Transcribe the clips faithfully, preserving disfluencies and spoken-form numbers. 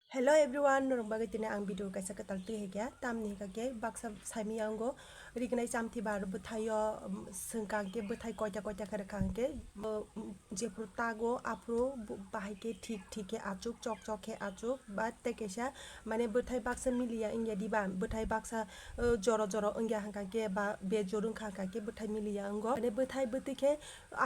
Hello everyone, norok bagwi tini ang video kaisa kwtal twi hai khe, tamni hwnkha khe baksa saimaya wngo, rignai chamthibar bwthaio, um, swngkha hwnkhe bwthai koita koita khe rwkha hwnkhe, bo, um, jephuru tago aphuru bo bahai khe thik thik khe achuk, chok chok khe achuk, ba tei kaisa mane bwthai baksa miliya wngya diba, bwthai baksa, uh, joro joro wngya hwnkha khe ba bejor wngkha hwnkha khe bwthai miliya wngo. Mane bwthai bwtwi khe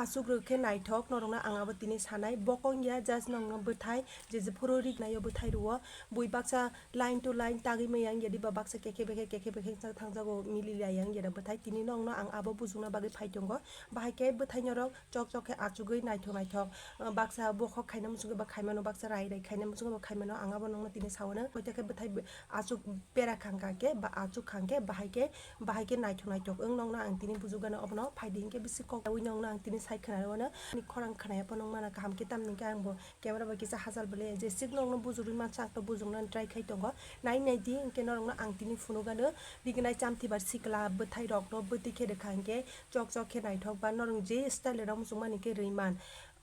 achuk rwkhe naithok, norokno ang abo tini sanai. Bokong ya, just nokno bwthai, je jephuru rignaio bwthai rwo, bui baksa line to line tagwi maya wngya diba, baksa kekhe bekhe, kekhe bekhe thang-, thangjago, mili laya wngya da bwthai. Tini nokno ang abo bujukna bagwi phai tongo. Bahai khe bwthai norok chok chok khe achugwi naithok naithok, uh, baksa bokhok khaina muchungwi ba khaimano, baksa rai rai khaina muchungwi ba khaimano, ang abo nokno tini sawano. Koita khe bwthai b-, achuk pera khangkha khe ba achuk khangkhe bahai khe Bahai khe naithok naithok wng nokno ang tini bujukgano, obono phaidi hinkhe bisi kok yaui nokno ang tini sai khwnarwano. Ani khorang khwnaya phano wngmano kaham khe, tamni hinkhe ang bo camera bai kisa hachal bwle, jeswk nokno bujurwi mansa ang to bujuknani try khai tongo. Nai nai di hinkhe norokno ang tini phunukgano, rignai chamthibar sikla bwthai rokno bwtwi khe rwkha hinkhe chok chok khe naithok ba norok je style rok muchungmani khe rwimani.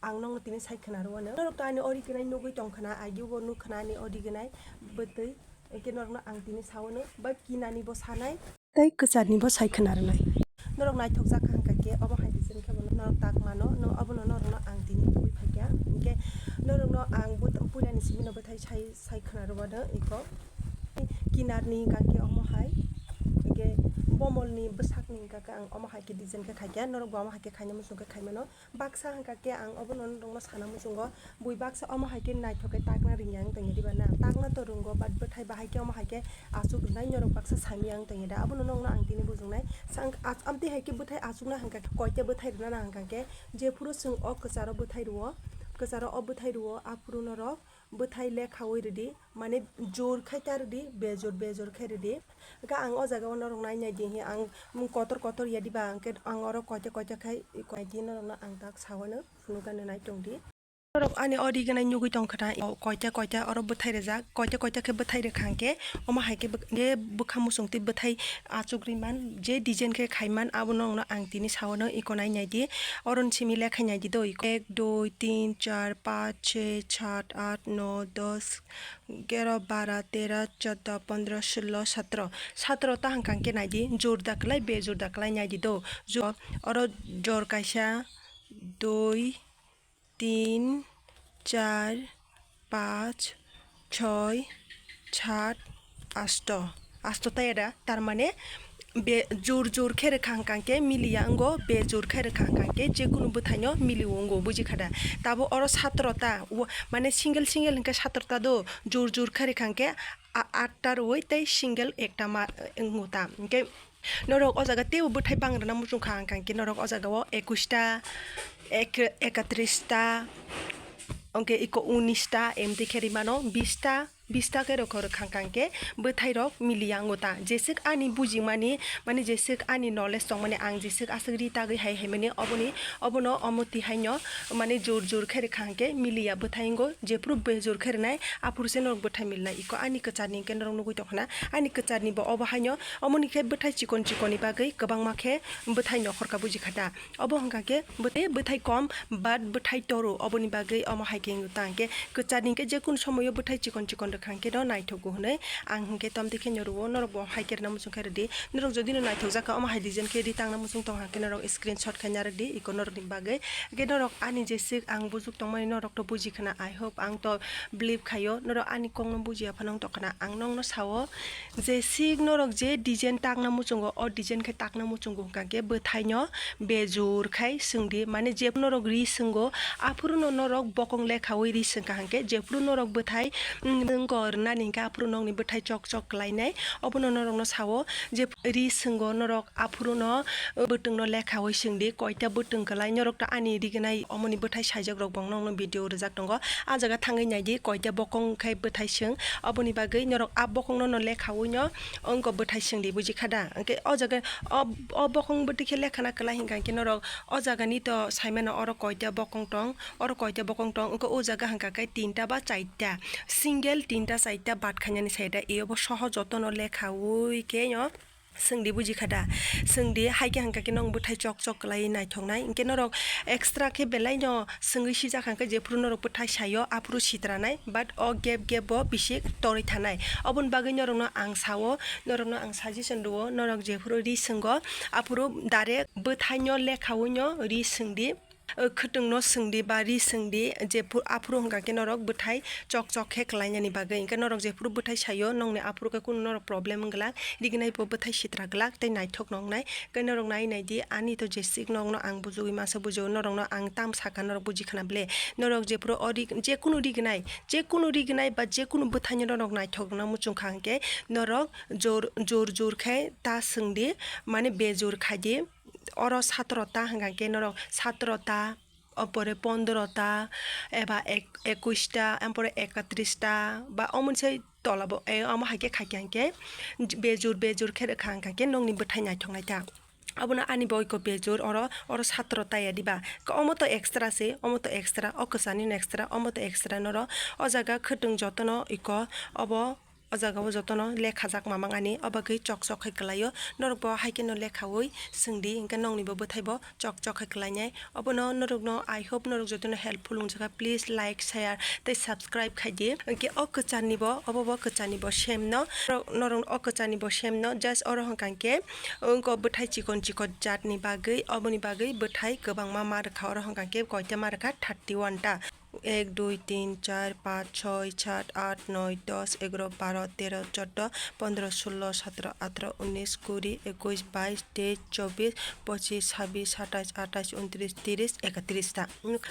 Ang nokno tini sai khwnarwano. Norok to ani ori gwnai nugwi tongkhwna, agi bo nukkhwna ani ori gwnai bwtwi. Hinkhe norokno ang tini sawano, ba kinani bo sanai. Tei kwcharni bo sai khwna rwnai. Norok naithok jak kha hwnkha khe obo hai design khe bono norok tak mano, no, obono norokno ang tini tubui phaikha. Hinkhe norokno ang bo puilani simi no bwthai sai, sai khwna rwmano iko. Kinarni hwnkha khe omo hai, hinkhe bomolni bwsakni hwnkha khe ang omo hai khe design khe khaikha, norok bo omo hai khe khaina muchung khe khaimano. Baksa hwnkha khe ang obono norokno sana muchungo, bui baksa omo hai khe naithok khe takna ringya wng tongya diba na? Takna to ringo, but bwthai bahai khe omo hai khe achuk rwnai norok baksa saimaya wng tongya da? Abono nokno ang tini bujuknai. Sang-, ach-, amtwi hai khe bwthai achukna hwnkha khe koita bwthai rwna nang hwnkha khe, jephuru chwng o kwcharo bwthai rwo, kwcharo o bwthai rwo, aphuru norok bwthai lekhaui rwdi, mane jor khai ta rwdi, bejor bejor khai rwdi. Hwnkhe ang o jaga o norok nai nai di, ang kotor kotor ya diba, hwnkhe ang oro koita koita khai nai di, norokno ang tak sawano phunukgano nai tongdi. Norok ani o rignai nugwi tongkha na, koita koita oro bwthai rijak, koita koita khe bwthai rwkha hwnkhe, omo hai khe bwk-, khe bwkha muchung twi bwthai achuk rwi man, je design khe khai man, abono ang tini sawano iko nai nai di. Oroni simi lekhai nai di do, ek, dui, tin, char, panch, chhe, sat, at, no, dos, gero, bara, tera, choddo, pondro, sulo, satro. Satro ta hwnkha khe nai di, jor da kwlai, bejor da kwlai nai di do. Jo-, oro jor kaisa, dui, tin, char, panch, choi, sat, asto. Asto ta era, tar mane be jor jor khe rwkha hwnkha khe miliya wngo, bejor khe rwkha hwnkha khe jekunu bwthaino milio wngo, buji kha da? Tabo oro satro ta, wo-, mane single single hwnkhe satro ta do, jor jor khe rwkha hwnkhe a-, atta rwui tei single ekta ma wngo ta. Hwnkhe norok o jaga teibo bwthai bang rwna muchung kha hwnkha khe norok o jaga o ekush ta, ek-, ekatris ta, hwnkhe iko unis ta, emtwi khe rwmano bis ta. Bis ta khe rokho rwkha hwnkha khe bwthai rok miliya wngo ta. Jeswk ani bujimani, mane jeswk ani knowledge tongmani, ang jeswk aswk ri tagwi hai hai mani oboni, obono omo twi haino mane jor jor khe rwkha hwnkhe miliya bwthai wngo, jephuru bejor khe rwnai aphuru se norok bwthai milnai. Iko ani kwcharni hwnkhe norok nugwi tongkha na, ani kwcharni bo obo haino, omoni khe bwthai chikon chikon ni bagwi kwbangma khe bwthai nokhorkha buji kha da. Obo hwnkha khe bwthai, bwthai kom, but bwthai toru, oboni bagwi omo hai khe wngwi ta hwnkhe kwcharni hwnkhe jekunu somoyo bwthai chikon chikon rwkha hwnkhe no naithogo hwnwi ang hwnkhe tomtwi khe no rwo, norok bo hai khe rwna muchung khe rwdi. Norok jodi no naithok jak kha omo hai design khe ri tangna muchung tong hwnkhe norok screenshot khaina rwdi iko norokni bagwi. Hwnkhe norok ani jeswk ang bujuk tongmani norok to buji khna, I hope ang to believe khaio norok ani kokno bujiya phano wng tongkhna. Ang nokno sao, jeswk norok je design takna muchungo, o design khe takna muchungo hwnkha khe bwthaino bejor khai swngdi, mane je norok ri swnggo, aphuru no norok bokong lekhaui ri swngkha hwnkhe, jephuru norok bwthai, mm, wngkha rwnani hwnkhe aphuru nokni bwthai chok chok kwlainai, obono norokno sao je ri swnggo norok. Aphuru no, uh, bwtwng no lekha oi swng di, koita bwtwng kwlai norok ta ani rignai omoni bwthai saijak rok bo nokno video rijak tongo. Ah jaga thangwi nai di, koita bokong khai bwthai swng, oboni bagwi norok ah bokong no, no lekha oi no wngkha bwthai swng di, buji kha da? Hwnkhe oh jaga, oh, oh bokong bwtwi khe lekha na kwlai hwnkha hwnkhe norok oh jaga ni to sai mano, oro koita bokong tong, oro koita bokong tong, wngkha oh jaga hwnkha khe tinta ba chaita, single tinta chaita bat khainani sai da, eo bo soho joto no lekha oi khe no. Swngdi, buji kha da? Swngdi, hai khe hwnkha khe nwng bwthai chok chok kwlaiwi naithoknai. Hinkhe norok extra khe belai no swngwi sijak hwnkhe, jephuru norok bwthai saio aphuru sitranai, but o gap gap bo bisi torwi thanai. Oboni bagwi norokno ang sao, norokno ang suggestion rwo, norok jephuru ri swnggo aphuru direct bwthaino lekhawi no ri swngdi. O khwtwngno swngdi ba ri swngdi, jephuru aphuru hwnkha khe norok bwthai chok chok khe kwlainani bagwi. Hinkhe norok jephuru bwthai saio, nongni aphuru khe kunu norok problem wng glak, rignai bo bwthai sitra glak tei naithok nongnai. Hinkhe norok nai naidi, ani to jesik nokno ang bujugwi masa bujo, norokno ang tam saka, norok buji khana ble? Norok jephuru o ri-, jekunu rignai, jekunu rignai ba jekunu bwthaino norok naithok rwna muchung kha hwnkhe norok jor, jor jor khe ta swngdi, mane bejor khaidi. Oro satro ta hwnkha khe norok satro ta, opore pondro ta, eba ek-, ekush ta, ampore ekatris ta, ba omo se tola bo, e, omo hai khe khai khe hwnkhe bejor, bejor khe rwkha hwnkha khe nongni bwthai naithok nai ta. Abono ani bo iko bejor oro, oro satro ta ya diba? Ka omo to extra se, omo to extra, o kwchani no extra, omo to extra, noro o jaga khwtwng jotono iko obo. O jaga o jotono lekhajak mamang ani, o bagwi chok chok khai kwlaio. Norok bo hai kheno lekhawi swngdi, hinkhe nongni bo bwthai bo chok chok khai kwlainai. Obono norokno, I hope norok jotono helpful wngjakha. Please like, share tei subscribe khaidi. Hinkhe o kwcharni bo, obo bo kwcharni bo same no. Norok, norok o kwcharni bo same no. Just oro hwnkha khe wngkha bwthai chikon chikon jatni bagwi, oboni bagwi bwthai kwbangma ma rwkha. Oro hwnkha khe koita ma rwkha? Thirty one ta. Ek, dui, tin, char, panch, choi, sat, at, noi, dos, egaro, baro, tero, choddo, pondro, sullo, satro, atro, unis, kuri, ekush, bais, teis, chobis, pochis, sabis, satais, atais, untris, tiris, ekatris ta.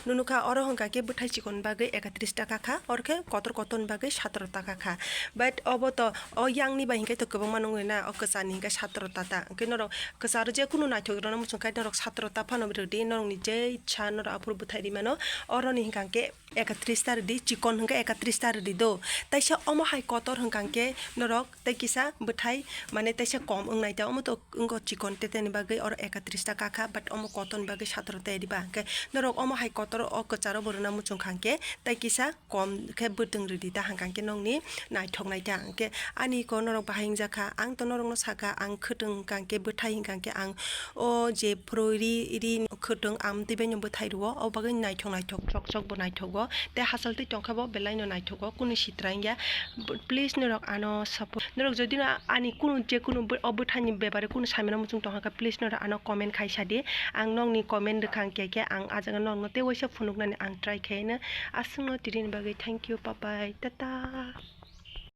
Nunu kha, oro hwnkha khe bwthai chikon bagwi ekatris ta kha kha, oro khe kotor kotor bagwi satro ta kha kha. But obo to, o yangni bai hinkhe to kwbangma nungwi na, o kwchani hinkhe satro ta ta. Hinkhe norok kwcharo je kunu naithok rwna muchung khe norok satro ta phano rwdi, norokni je ichha norok aphuru bwthai ri mano. Oroni hwnkha khe ekatris ta rwdi, chikon hwnkhe ekatris ta rwdi do. Taisa omo hai kotor hwnkha khe norok tei kisa bwthai, mane taisa kom wngnai ta, omo to wngkha chikon tete ni bagwi oro ekatris ta kha kha, but omo kotor ni bagwi satro ta ya diba? Hinkhe norok omo hai kotor o kwcharo bo rwna muchung kha hinkhe tei kisa kom khe bwtwng rwdi ta, hwnkha khe nongni naithok nai ta. Hinkhe ani iko norok bahai wngjakha, ang to norokno sakha, ang khwtwng hwnkha khe bwthai hwnkha khe ang o je phrwi ri, ri khwtwng amtwi bai no bwthai rwo, o bagwi naithok naithok chok chok bo naithogo, tei hachal twi tongkha bo belai no naithogo, kunu sitra wngya. Please norok ano support, norok jodi no ani kunu je kunu bw-, o bwthai ni bepare kunu sai mano muchung tongkha khe, please norok ano comment khai sadi, ang nongni comment rwkha hinkhe khe ang ah jaga norokno tei waisa phunuknani ang try khaino. Aswkno tini ni bagwi thank you, bye bye, tata.